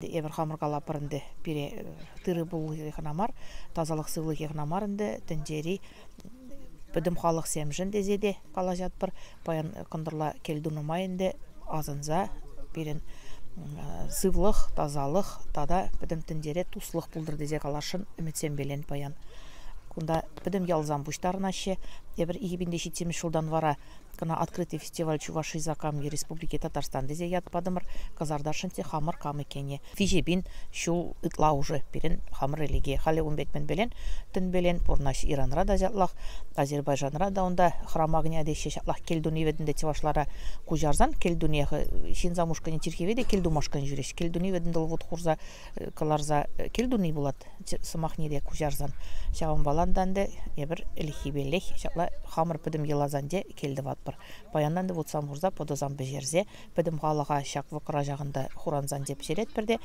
Эпир хамӑр калатпӑр ӗнтӗ, пире тырӑ-пулӑ кӑна мар, тасалӑх сывлӑхӗ кӑна мар ӗнтӗ, тӗнчери пӗтӗм халӑхсемшӗн тесе те калаҫатпӑр. Паян кӑнтӑрла кӗл тунӑ май ӗнтӗ асӑнса пирӗн сывлӑх, тасалӑх тата пӗтӗм тӗнчере туслӑх пултӑр тесе каласшӑн ӗмӗтсемпелен паян. Кунта пӗтӗм ялсам пуҫтарӑнаҫҫӗ. Эпир 2007 ҫултан вара кӑна «Открытый фестиваль Чувашии Закамье Республики Татарстан» тесе ят патӑмӑр. Кӑсартасшӑн те хамӑр кам иккенне. 3000 ҫул ытла уже пирӗн хамӑр религие. Халӗ ун пек мӗнпелен, тӗнпелен пурӑнаҫ Иранра та ҫаплах, Азербайджанра та унта храм огня теҫҫӗ ҫаплах кӗлтуни вӗт ӗнтӗ чӑвашлара куҫарсан кӗлтуне ҫынсам ушкӑнӗ чиркӗве те кӗлтумашкӑн ҫӳреҫ. Кӗлтуни вӗт ӗнтӗ вут хурса кӑларса кӗлтуни пулать сӑмахне те куҫарсан. Ҫавӑнпалан та ӗнтӗ эпир ӗлӗкхипеллех ҫапла хамӑр пӗтӗм йӑласенче кӗл тӑватпӑр. Паянтан та вутсам хурса, пӑтӑсам пӗҫерсе пӗтӗм халӑха ҫак вӑкӑра ҫакӑнта хурансанче пӗҫеретпӗр те.